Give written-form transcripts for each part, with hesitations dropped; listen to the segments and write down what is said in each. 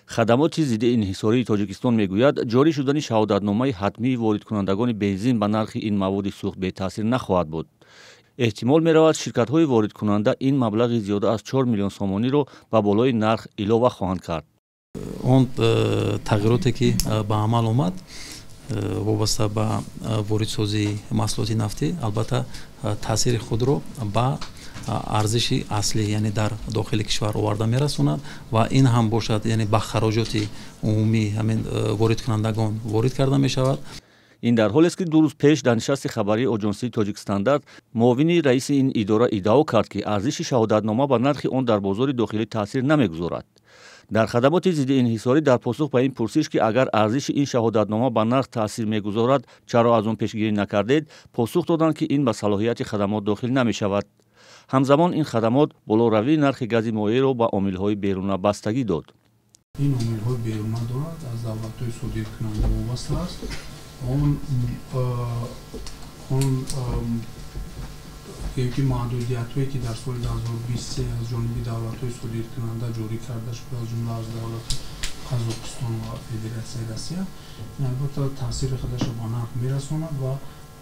Хадамоти зидди инҳисории Тоҷикистон мегӯяд, ҷорӣ шудани шаҳодатномаи ҳатмии воридкунандагони бензин ба нархи ин маводи сӯхт бетаъсир нахоҳад буд. Эҳтимол меравад, ширкатҳои воридкунанда ин маблағи зиёда аз 4 миллион сомониро ба болои нарх илова хоҳанд кард. Он тағйироте, ки ба амал омад вобаста ба воридсозии маҳсулоти нафтӣ, албатта, таъсири худро ба арзиши аслӣ, яъне дар дохили кишвар, оварда мерасонад ва ин ҳам бошад, яъне ба хароҷоти умумии ҳамин воридкунандагон ворид карда мешавад. Ин дар ҳолест, ки 2 рӯз пеш дар нишасти хабарии оҷонсии Тоҷикстандарт муовини раиси ин идора иддао кард, ки арзиши шаҳодатнома ба нархи он дар бозори дохилӣ таъсир намегузорад. Дар хадамоти зидди инҳисорӣ дар посух ба ин пурсиш, ки агар арзиши ин шаҳодатнома ба нарх таъсир мегузорад, чаро аз он пешгирӣ накардед, посух доданд, ки ин ба салоҳияти хадамот дохил намешавад. Ҳамзамон ин хадамот болоравии нархи гази моеъро ба омилҳои беруна бастагӣ дод. Ин омилҳои беруна дорад, аз давлатҳои содиркунанда вобаста аст. Он ки маҳдудиятҳое, ки дар соли 2023 аз ҷониби давлатҳои содиркунанда ҷорӣ карда шуд, аз ҷумла аз давлати Қазоқистон ва Федератсияи Россия, ин албатта таъсири худашро ба нарх мерасонад ва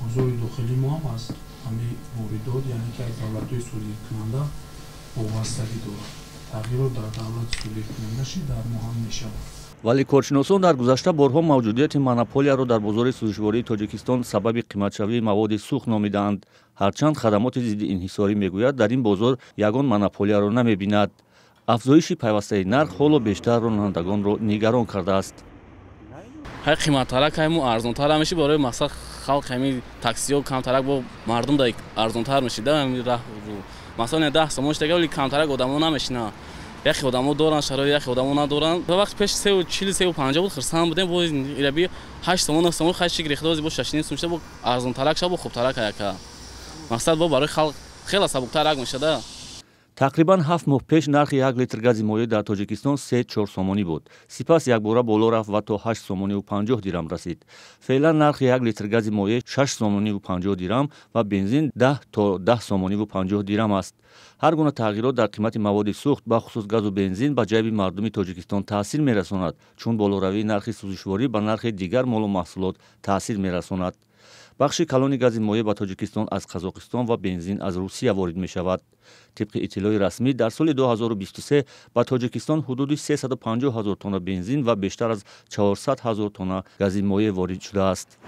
бозори дохилии мо ҳам аз ҳамин воридот, яъне ки аз давлатҳои содиркунанда вобастагӣ дорад. Тағйирот дар давлати содиркунанда ши дар мо ҳам мешавад. Вале коршиносон дар гузашта борҳо мавҷудияти монополияро дар бозори сӯзишвории Тоҷикистон сабаби қиматшавии маводи сӯхт номидаанд. Ҳарчанд хадамоти зидди инҳисорӣ мегӯяд, дар ин бозор ягон монополияро намебинад. Афзоиши пайвастаи нарх ҳоло бештар ронандагонро нигарон кардааст. Ҳай, қиматтарак ҳай, арзонтар меши барои мақсад халқ, ҳами таксиҳо камтарак бо мардум да арзонтар меши да. Ҳами раҳ, масалан, 10 сомон шудага, вале камтарак одамо намешинанд. Яхе одамо доранд шароит, яхе одамо надоранд. Ба вақти пеш 3,40, 3,50 буд, хурсанд будем. Бо ираби 8 сомон, 9 сомон, хай, шикри худо, бо 6,5 сум шуда, бо арзонтарак ша, бо хубтарак яка мақсад, бо барои халқ хеле сабуктарак мешада. Тақрибан 7 моҳ пеш нархи 1 литр гази моеъ дар Тоҷикистон 3-4 сомонӣ буд. Сипас якбора боло рафт ва то 8 сомониву 50 дирам расид. Феълан нархи 1 литр гази моеъ 6 сомониву 50 дирам ва бензин 10 то 10 сомониву 50 дирам аст. Ҳар гуна тағйирот дар қимати маводи сӯхт, бахусус газу бензин, ба ҷайби мардуми Тоҷикистон таъсир мерасонад, чун болоравии нархи сӯзишворӣ ба нархи дигар молу маҳсулот таъсир мерасонад. Бахши калони гази моеъ ба Тоҷикистон аз Қазоқистон ва бензин аз Русия ворид мешавад. Тибқи иттилои расмӣ, дар соли 2023 ба Тоҷикистон ҳудуди 350 ҳазор тонна бензин ва бештар аз 400 ҳазор тонна гази моеъ ворид шудааст.